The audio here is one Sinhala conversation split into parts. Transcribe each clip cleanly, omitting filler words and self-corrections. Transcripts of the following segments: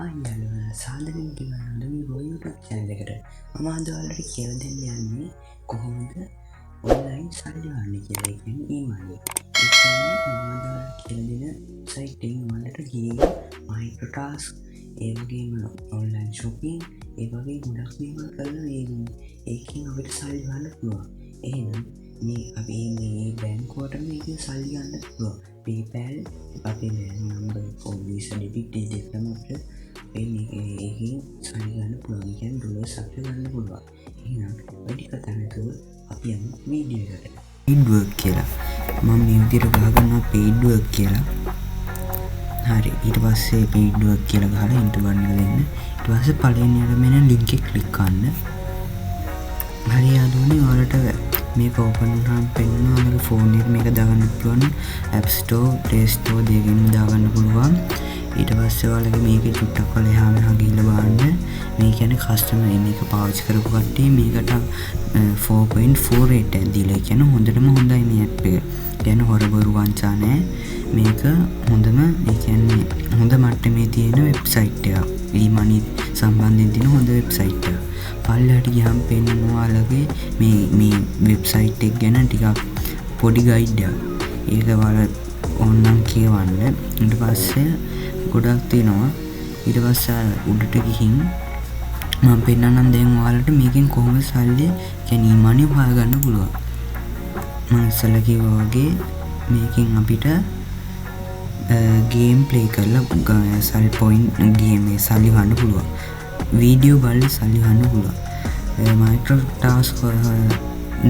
හායි යාළුවනේ, සාදරයෙන් පිළිගන්නවා මේ YouTube channel එකට. මම අද ඔයාලට කියලා දෙන්න යන්නේ කොහොමද ඔන්ලයින් සල්ලි හොයන්නේ කියලා. ඒ කියන්නේ e-money. ඒ කියන්නේ මම අද ඔයාලට කියලා දෙන සයිට් එකෙන් ඔයාලට ගේම්, මයික්‍රෝ ටාස්ක්, ඒ වගේම ඔන්ලයින් ෂොපින්, ඒ වගේ ගොඩක් දේවල් කරලා ඒකෙන් අපිට සල්ලි හොයන්න පුළුවන්. එහෙනම් මේ අපි මේ බැංකුවට මේකෙන් සල්ලි ගන්න පුළුවන්. PayPal, අපේ bank number, phone, visa, debit ඒ දෙකම අපිට මේකෙන් සල්ලි ගන්න පුළුවන්. ඒ කියන්නේ ඩොලර්ස් අපිට ගන්න පුළුවන්. එහෙනම් වැඩි කතා නැතුව අපි යමු වීඩියෝ එකට. පේඩ් වර්ක් කියලා. මම මේ විදිහට ගහගන්නවා පේඩ් වර්ක් කියලා. හරි, ඊට පස්සේ පේඩ් වර්ක් කියලා ගහලා එන්ටර් බටන් එක දෙන්න. ඊට පස්සේ පළවෙනියට මෙන්න ලින්ක් එක ක්ලික් කරන්න. හරි යාළුවනේ, ඔයාලට මේක ඕපන් වුණාම පෙන්වනවා ඔයාලගේ ෆෝන් එකට මේක දාගන්න පුළුවන්. App Store, Play Store දෙකෙන්ම දාගන්න පුළුවන්. ඊට පස්සේ ඔයාලගේ මේකේ චුට්ටක් ඔයාලා එහා මෙහා ගිහිල්ලා බලන්න. මේ කියන්නේ කස්ටමර් මේක පාවිච්චි කරපු කට්ටිය මේකට 4.4 රේට් එකක් දීලා. ඒ කියන්නේ හොඳටම හොඳයි මේ ඇප් එක. ඒ කියන්නේ හොර බොරු වංචා නෑ. මේක හොඳම, ඒ කියන්නේ හොඳ මට්ටමේ තියෙන වෙබ්සයිට් එකක්. e-money සම්බන්ධයෙන් තියෙන හොඳ වෙබ්සයිට් එකක්. පල්ලෙහාට ගියාම පෙන්වනවා ඔයාලගේ මේ වෙබ්සයිට් එක ගැන ටිකක් පොඩි ගයිඩ් එකක්. ඒක ඔයාලා ඕනනම් කියවන්න. ඊට පස්සේ ගොඩක් තියෙනවා. ඊට පස්සේ අර උඩට ගිහින් මම පෙන්නන්නම් දැන් ඔයාලට මේකෙන් කොහොමද සල්ලි, කියන්නේ e-money හොයාගන්න පුළුවන්. මම ඉස්සෙල්ලා කිව්වා වගේ මේකෙන් අපිට ගේම් ප්ලේ කරලා සල්ලි පොයින්ට් ගේම් මේ සල්ලි හොයන්න පුළුවන්. වීඩියෝ බලලා සල්ලි හොයන්න පුළුවන්. මයික්‍රෝ ටාස්ක්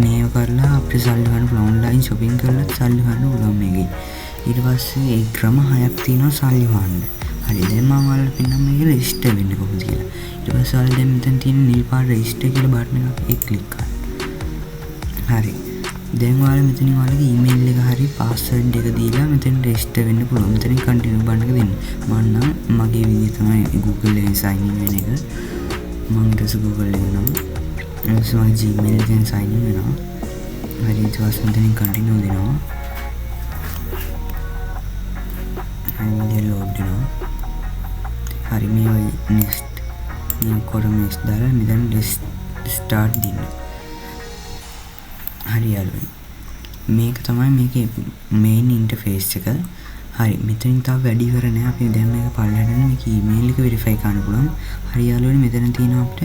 මේව කරලා අපිට සල්ලි හොයන්න පුළුවන්. ඔන්ලයින් ෂොපින් කරලා සල්ලි හොයන්න පුළුවන් මේකේ. ඊට පස්සේ ඒ ක්‍රම 6ක් තියෙනවා සල්ලි හොයන්න. හරි, දැන් මම ඔයාලට පෙන්නන්නම් මේක රෙජිස්ටර් වෙන්නේ කොහොමද කියලා. ඊට පස්සේ ඔයාලා දැන් මෙතන තියෙන නිල් පාට රෙජිස්ටර් කියලා බටන් එකක් ඒක ක්ලික් කරන්න. හරි, දැන් ඔයාලා මෙතනින් ඔයාලගේ ඊමේල් එක හරි පාස්වර්ඩ් එක දීලා මෙතන රෙජිස්ටර් වෙන්න පුළුවන්. මෙතනින් කන්ටිනියු බටන් එක දෙන්න. මම නම් මගේ විදිය තමයි Google එකෙන් සයින් ඉන් වෙන එක. මම ඊට පස්සේ Google එක යනවා. ඊට පස්සේ මගේ Gmail එකෙන් සයින් ඉන් වෙනවා. හරි, ඊට පස්සේ මෙතනින් කන්ටිනියු දෙනවා. හරි, මේ විදියට ලෝඩ් වෙනවා. හරි, මේ ඔය නෙක්ස්ට් මේ ඔක්කොටම නෙක්ස්ට් දාලා මෙතන ස්ටාර්ට් දෙන්න. හරි යාළුවනේ, මේක තමයි මේකේ මේන් ඉන්ටර්ෆේස් එක. හරි, මෙතනින් තව වැඩි ඉවර නෑ. අපි දැන් මේක පල්ලෙහාට යන මේක ඊමේල් එක වෙරිෆයි කරන්න පුළුවන්. හරි යාළුවනේ, මෙතන තියෙනවා අපිට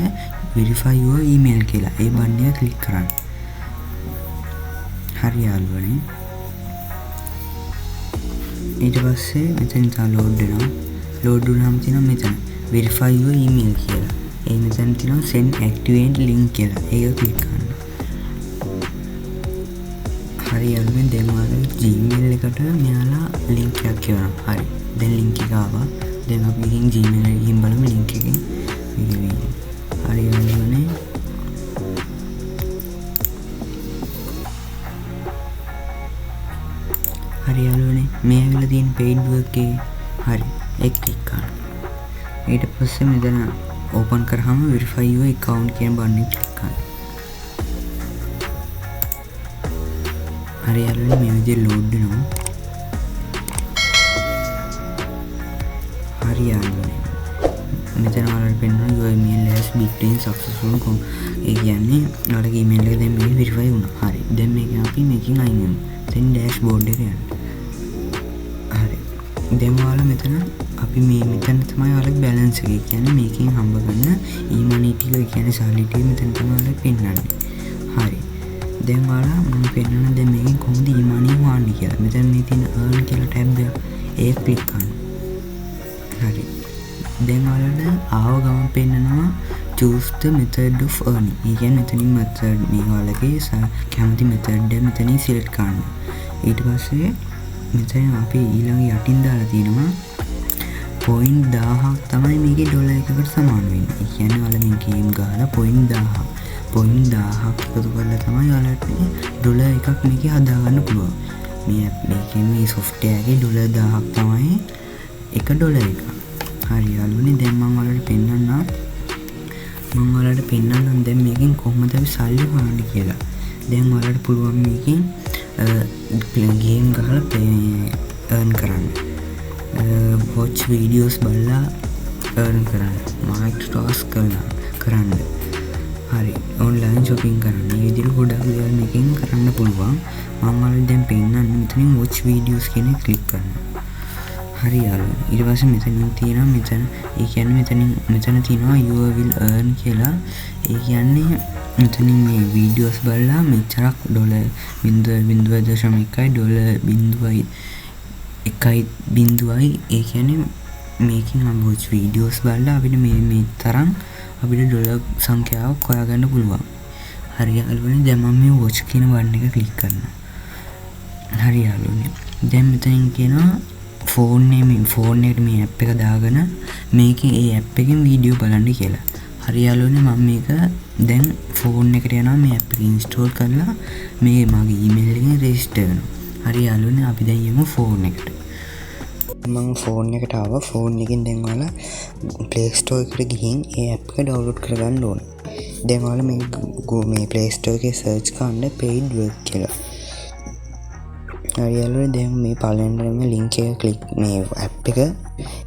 වෙරිෆයි your email කියලා. ඒ බටන් එක ක්ලික් කරන්න. හරි යාළුවනේ, ඊට පස්සේ මෙතනින් තව ලෝඩ් වෙනවා. ලෝඩ් වුණාම තියෙනවා මෙතන වෙරිෆයි your email කියලා. ඒ මෙතන තියෙනවා send activate link කියලා. ඒක ක්ලික් කරන්න. හරි යාළුවනේ, දැන් ඔයාලගේ Gmail එකට මෙයාලා link එකක් එවනවා. හරි, දැන් link එක ආවා. දැන් අපි ගිහින් Gmail එකට ගිහින් බලමු link එකෙන් මේක වෙන්නේ. හරි යාළුවනේ, හරි යාළුවනේ, මේ ඇවිල්ලා තියෙන paid work එකේ. හරි, ඒක ක්ලික් කරන්න. ඊට පස්සේ මෙතන ඕපන් කරාම verify your account කියන බටන් එක ක්ලික් කරන්න. හරි යාළුවනේ, මේ විදිහට ලෝඩ් වෙනවා. හරි යාළුවනේ, මෙතන ඔයාලට පෙන්වනවා your email has been successful com. ඒ කියන්නේ ඔයාලගේ email එක දැන් මේ වෙරිෆයි වුණා. හරි, දැන් මේක අපි මේකෙන් අයින් වෙමු. දැන් ඩෑෂ්බෝඩ් එකට යන්න. හරි, දැන් ඔයාලා මෙතන අපි මේ මෙතන තමයි ඔයාලගේ බැලන්ස් එක. ඒ කියන්නේ මේකෙන් හම්බ කරන e-money ටික, ඒ කියන්නේ සල්ලි ටික මෙතන තමයි ඔයාලට පෙන්වන්නේ. හරි, දැන් ඔයාලා මම පෙන්වන දැන් මේකෙන් කොහොමද e-money හොයන්නේ කියලා. මෙතන මේ තියෙන earn කියලා ටැබ් එක ඒක ක්ලික් කරන්න. හරි, දැන් ඔයාලට ආව ගමන් පෙන්නනවා choose the method of earning. ඒ කියන්නේ මෙතනින් method මේ ඔයාලගේ කැමති method එක මෙතනින් select කරන්න. ඊට පස්සේ මෙතන අපි ඊළඟ යටින් දාලා තියෙනවා පොයින්ට් 1000ක් තමයි මේකේ ඩොලර් එකකට සමාන වෙන්නේ. ඒ කියන්නේ ඔයාලා මේ ගේම් ගහලා පොයින්ට් 1000ක්, පොයින්ට් 1000ක් එකතු කරලා තමයි ඔයාලට ඩොලර් එකක් මේකේ හදාගන්න පුළුවන්. මේ ඇප් මේකේ මේ සොෆ්ට්වෙයාර් එකේ ඩොලර් 1000ක් තමයි එක ඩොලර් එකක්. හරි යාළුවනේ, දැන් මම ඔයාලට පෙන්නන්නම්. මම ඔයාලට පෙන්නන්නම් දැන් මේකෙන් කොහොමද අපි සල්ලි හොයන්නේ කියලා. දැන් ඔයාලට පුළුවන් මේකෙන් ගේම් ගහලා earn කරන්න. වොච් වීඩියෝස් බලලා earn කරන්න, මායික් ටාස්ක් කරන්න. හරි, ඔන්ලයින් shopping කරන්න. මේ විදිහට ගොඩක් දේවල් මේකෙන් කරන්න පුළුවන්. මම ඔයාලට දැන් පෙන්නන්න මෙතනින් watch videos කියන එක ක්ලික් කරන්න. හරි යාළුවනේ. ඊට පස්සේ මෙතනින් තියෙනවා මෙතන, ඒ කියන්නේ මෙතනින් මෙතන තියෙනවා you will earn කියලා. ඒ කියන්නේ මෙතනින් මේ වීඩියෝස් බලලා මෙච්චරක් ඩොලර් බිංදුව බිංදුව දශම එකයි ඩොලර් බිංදුවයි එකයි බිංදුවයි. ඒ කියන්නේ මේකෙන් අපි watch videos බලලා අපිට මේ තරම් අපිට ඩොලර් සංඛ්‍යාවක් හොයාගන්න පුළුවන්. හරි යාළුවනේ, දැන් මම මේ watch කියන බටන් එක ක්ලික් කරනවා. හරි යාළුවනේ, දැන් මෙතනින් කියනවා ෆෝන් එකේ මේ ෆෝන් එකට මේ ඇප් එක දාගෙන මේකේ ඒ ඇප් එකෙන් වීඩියෝ බලන්න කියලා. හරි යාළුවනේ, මම මේක දැන් ෆෝන් එකට යනවා මේ ඇප් එක ඉන්ස්ටෝල් කරලා මේ මගේ ඊමේල් එකෙන් රෙජිස්ටර් වෙනවා. හරි යාළුවනේ, අපි දැන් යමු ෆෝන් එකට. මං ෆෝන් එකට ආවා. ෆෝන් එකෙන් දැන් ඔයාලා Play Store එකට ගිහින් ඒ ඇප් එක ඩවුන්ලෝඩ් කරගන්න ඕන. දැන් ඔයාලා මේ Play Store එකේ සර්ච් කරන්න paid work කියලා. හරි යාළුවනේ, දැන් මේ පළවෙනිටම ලින්ක් එක ක්ලික් මේ ඇප් එක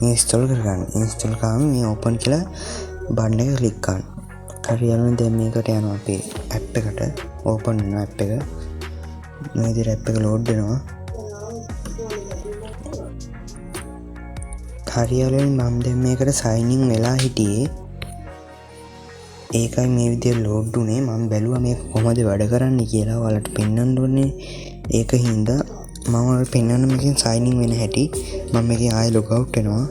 ඉන්ස්ටෝල් කරගන්න. ඉන්ස්ටෝල් කරාම මේ ඕපන් කියලා බටන් එක ක්ලික් කරන්න. හරි යාළුවනේ, දැන් මේකට යනවා අපේ ඇප් එකට. ඕපන් වෙනවා ඇප් එක. මේ විදිහට ඇප් එක ලෝඩ් වෙනවා. හරි යාළුවනේ, මම දැන් මේකට සයින් ඉන් වෙලා හිටියේ. ඒකයි මේ විදිහට ලෝඩ් වුනේ. මම බැලුවා මේක කොහොමද වැඩ කරන්නේ කියලා ඔයාලට පෙන්වන්න ඕනේ. ඒක හින්දා මම ඔයාලට පෙන්වන්න මේකෙන් සයින් ඉන් වෙන හැටි. මම මේකෙන් ආයෙ ලොග් අවුට් වෙනවා.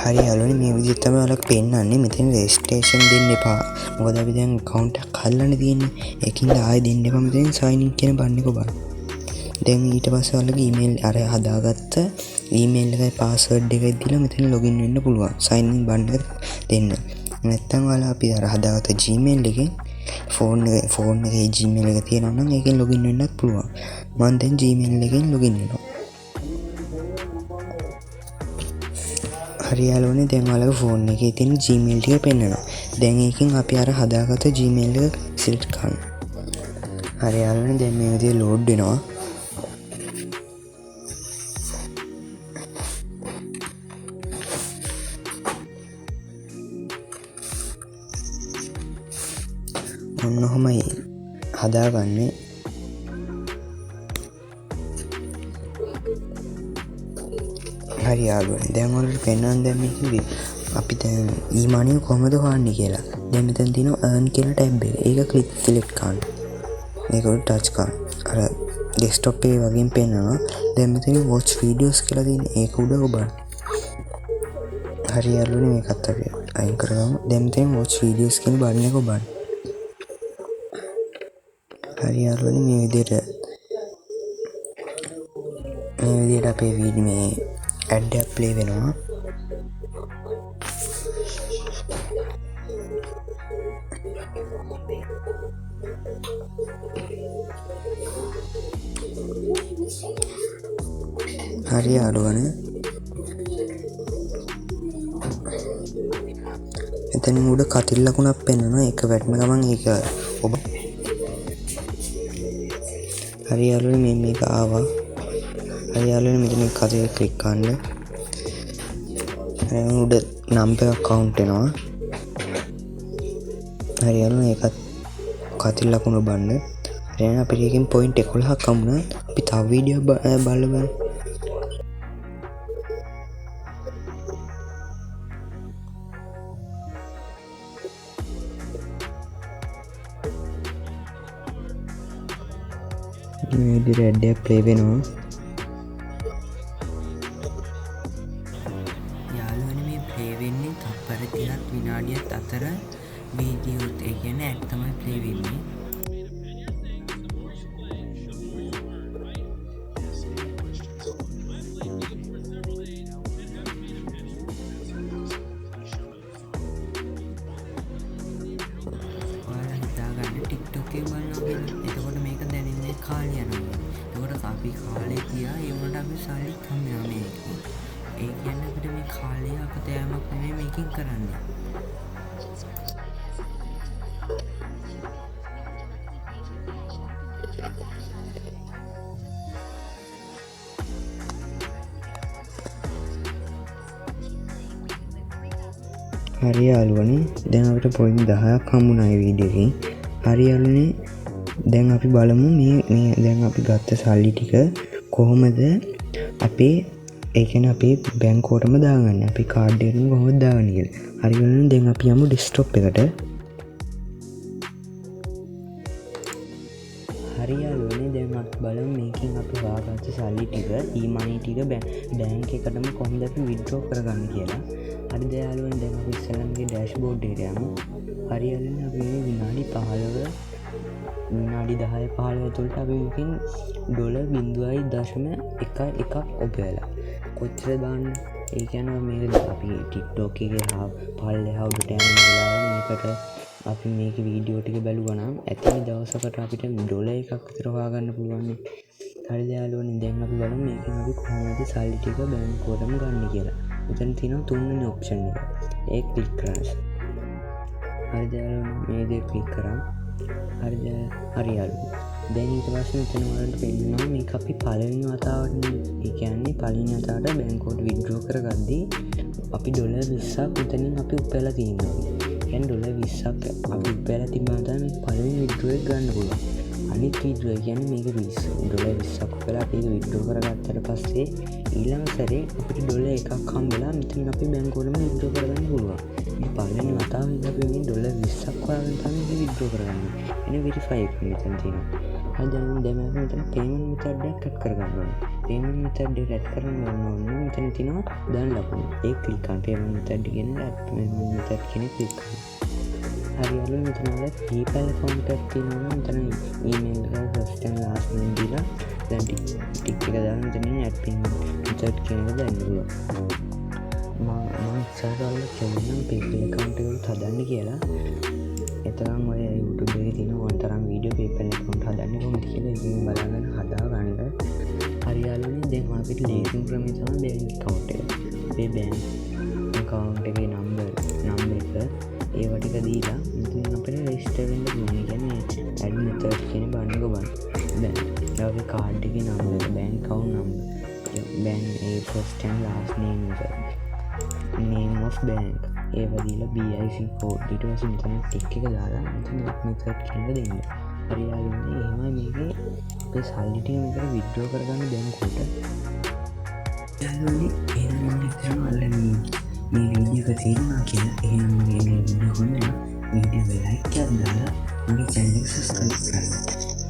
හරි යාළුවනේ, මේ විදිහට තමයි ඔයාලට පෙන්වන්නේ. මෙතන රෙජිස්ට්‍රේෂන් දෙන්න එපා. මොකද අපි දැන් ඇකවුන්ට් එකක් හදලානේ තියෙන්නේ. ඒකින්ද ආයෙ දෙන්න එපා. මෙතන සයින් ඉන් කියන බටන් එක ඔබන්න. දැන් ඊට පස්සේ ඔයාලගේ ඊමේල් අර හදාගත්ත ඊමේල් එකයි පාස්වර්ඩ් එකයි දීලා මෙතන ලොගින් වෙන්න පුළුවන්. සයින් ඉන් බටන් එක දෙන්න. නැත්තම් ඔයාලා අපි අර හදාගත්ත Gmail එකෙන් ෆෝන් එකේ Gmail එක තියෙනවා නම් ඒකෙන් ලොගින් වෙන්නත් පුළුවන්. මං දැන් Gmail එකෙන් ලොගින් වෙනවා. හරි යාළුවනේ, දැන් ඔයාලගේ ෆෝන් එකේ තියෙන Gmail ටික පෙන්නනවා. දැන් ඒකෙන් අපි අර හදාගත්ත Gmail එක සිලෙක්ට් කරන්න. හරි යාළුවනේ, දැන් මේ විදිහට ලෝඩ් වෙනවා. ඔන්න ඔහොමයි හදාගන්නේ. හරි යාළුවනේ, දැන් ඔයාලට පෙන්වන්න දැන් මේ කිව්වේ අපි දැන් ඊමණිය කොහොමද හොයන්නේ කියලා. දැන් මෙතන තියෙනවා earn කියලා ටැබ් එක. ඒක ක්ලික් සිලෙක්ට් කරන්න. මේක උඩ ටච් කරන්න. අර ඩෙස්ක්ටොප් එකේ වගේම පෙන්වනවා. දැන් මෙතන watch videos කියලා තියෙන ඒක උඩ ඔබන්න. හරි යාළුවනේ, මේකත් අපි අයින් කරගමු. දැන් මෙතන watch videos කියන බටන් එක ඔබන්න. හරි යාළුවනේ, මේ විදිහට අපේ වීඩියෝ මේ ඇඩ් එකක් ප්ලේ වෙනවා. හරි යාළුවනේ, එතනින් උඩ කතිල් ලකුණක් පෙන්වනවා. ඒක වැටෙන ගමන් ඒක ඔබ හරි යාළුවනේ, මේක ආවා. හරි යාළුවනේ, මෙතන කතිල් ක්ලික් කරන්න. හරි, උඩ නම්බර් එකක් කවුන්ට් වෙනවා. හරි යාළුවනේ, ඒකත් කතිල් ලකුණ ඔබන්න. හරි යාළුවනේ, අපිට එකෙන් පොයින්ට් 11ක් හම්බුණා. අපි තව වීඩියෝ බලලා බලමු. මේ විදිහට ඇඩ් එකක් ප්ලේ වෙනවා. යාළුවනේ, මේ ප්ලේ වෙන්නේ තප්පර 30ත් විනාඩියත් අතර වීඩියෝත්, ඒ කියන්නේ ඇඩ් තමයි ප්ලේ වෙන්නේ. ඔයාලා හිතාගන්න TikTok එකේ බලනවා කියලා. එතකොට මේක දැනෙන්නේ කාලය යනවා. එතකොට අපි කාලය තියා ඒ වුණාට අපි සල්ලිත් හම්බ වෙනවා මේකෙන්. ඒ කියන්නේ අපිට මේ කාලය අපත යාමක් නෙමෙයි මේකෙන් කරන්නේ. හරි යාළුවනේ, දැන් අපිට පොයින්ට් 10ක් හම්බුණා මේ වීඩියෝ එකෙන්. හරි යාළුවනේ, දැන් අපි බලමු මේ දැන් අපි ගත්ත සල්ලි ටික කොහොමද අපේ, ඒ කියන්නේ අපේ බැංකුවටම දාගන්නේ, අපේ කාඩ් එකටම කොහොමද දාගන්නේ කියලා. හරි යාළුවනේ, දැන් අපි යමු ඩෙස්ක්ටොප් එකට. හරි යාළුවනේ, දැන් අපි බලමු මේකෙන් අපි හොයාගත්ත සල්ලි ටික, ඊ-මනි ටික බැංක් එකටම කොහොමද අපි විත්ඩ්‍රෝ කරගන්නේ කියලා. හරිද යාළුවනේ, දැන් අපි ඉස්සෙල්ලාම මේ ඩෑෂ්බෝඩ් එකට යමු. හරි යාළුවනේ, අපි මේ විනාඩි 15 විනාඩි 10 15 තුළට අපි මේකෙන් ඩොලර් බිංදුවයි දශම එක එකක් ඔබ වෙලා. කොච්චර බලන්න. ඒ කියන්නේ මේක අපි TikTok එකේ පල්ලෙහා උඩට යන වෙලාව මේකට අපි මේක වීඩියෝ ටික බැලුවා නම් ඇතිනි දවසකට අපිට ඩොලර් එකක් විතර හොයාගන්න පුළුවන් නේ. හරිද යාළුවනේ, දැන් අපි බලමු මේකෙන් අපි කොහොමද සල්ලි ටික බැංකුවටම ගන්න කියලා. මෙතන තියෙනවා තුන්වෙනි ඔප්ෂන් එක. ඒක ක්ලික් කරන්න. හරිද යාළුවනේ, මේ දේ ක්ලික් කරා. හරිද? හරි යාළුවනේ. දැන් ඊට පස්සේ මෙතන ඔයාලට පෙන්නනවා මේක අපි පළවෙනි වතාවටනේ. ඒ කියන්නේ පළවෙනි වතාවට බැංකුවට විත්ඩ්‍රෝ කරගද්දී අපි ඩොලර් 20ක් මෙතනින් අපි උපයලා තියෙනවා. ඒ කියන්නේ ඩොලර් 20ක් අපි උපයලා තිබ්බම තමයි මේ පළවෙනි විත්ඩ්‍රෝ එක ගන්න පුළුවන්. අනිත් විත්ඩ්‍රෝ එක කියන්නේ මේක ඩොලර් 20ක් උපයලා අපි ඒක විත්ඩ්‍රෝ කරගත්තට පස්සේ ඊළඟ සැරේ අපිට ඩොලර් එකක් හම්බෙලා මෙතනින් අපි බැංකුවටම විත්ඩ්‍රෝ කරගන්න පුළුවන්. මේ පළවෙනි වතාවේ අපි මේ ඩොලර් 20ක් හොයාගෙන තමයි මේක විත්ඩ්‍රෝ කරගන්නේ. එන වෙරිෆයි එක මෙතන තියෙනවා. හරි, දැන් අපි මෙතන පේමන්ට් මෙතඩ් එකක් ඇඩ් කරගන්න ඕනේ. පේමන්ට් මෙතඩ් එක ඇඩ් කරන්න ඕන නම් මෙතන තියෙනවා දාන ලකුණ. ඒක ක්ලික් කරන්න. පේමන්ට් මෙතඩ් කියන ඇඩ් පේමන්ට් මෙතඩ් කියන එක ක්ලික් කරන්න. හරි යාළුවනේ, මෙතන ඔයාලා PayPal account එකක් තියෙනවා නම් මෙතන email එක first and last name දීලා දැන් ටික් එක දාලා මෙතනින් ඇඩ් පේමන්ට් මෙතඩ් කියන එක දාන්න පුළුවන්. මම ඉස්සරහට ඔයාලට කියන්නම් PayPal account එකක් හදන්න කියලා. එතරම් ඔය YouTube එකේ තියෙන ඕන තරම් වීඩියෝ PayPal account හදන්නේ කොහොමද කියලා ඉතින් බලාගෙන හදාගන්න. හරි යාළුවනේ, දැන් අපිට ලේසිම ක්‍රමය තමයි බැංක් account එක. අපේ බැංක් account එකේ නම්බර් එක ඒවා ටික දීලා ඉතින් අපිට රෙජිස්ටර් වෙන්න පුළුවන්. ඒ කියන්නේ ඇඩ් මෙතඩ් කියන බටන් එක බලන්න. දැන් අපේ කාඩ් එකේ නම්බර් එක, bank account number, bank A first and last name එක, name of bank ඒවා දීලා BIC code ඊට පස්සේ මෙතන ටික් එක දාලා මෙතන ඇඩ් මෙතඩ් කියන එක දෙන්න. හරි යාළුවනේ, එහෙමයි මේකේ අපේ සල්ලි ටික මේකට විත්ඩ්‍රෝ කරගන්න බැංකුවට. යාළුවනේ, එහෙනම් මම හිතනවා ඔයාලා මේ වීඩියෝ එක තේරුණා කියලා. එහෙනම් මගේ මේ වීඩියෝ හොඳ නම් වීඩියෝ එක ලයික් එකක් දාලා මගේ චැනල් එක සබ්ස්ක්‍රයිබ් කරන්න.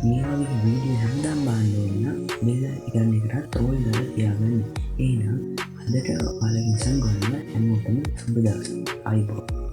මේ වගේ වීඩියෝ හැමදාම බලන්න ඕන නම් බෙල් අයිකන් එකටත් ඕල් දාලා තියාගන්න. එහෙනම් අදට ඔයාලගෙන් සමුගන්න හැමෝටම සුබ දවසක්. ආයුබෝවන්.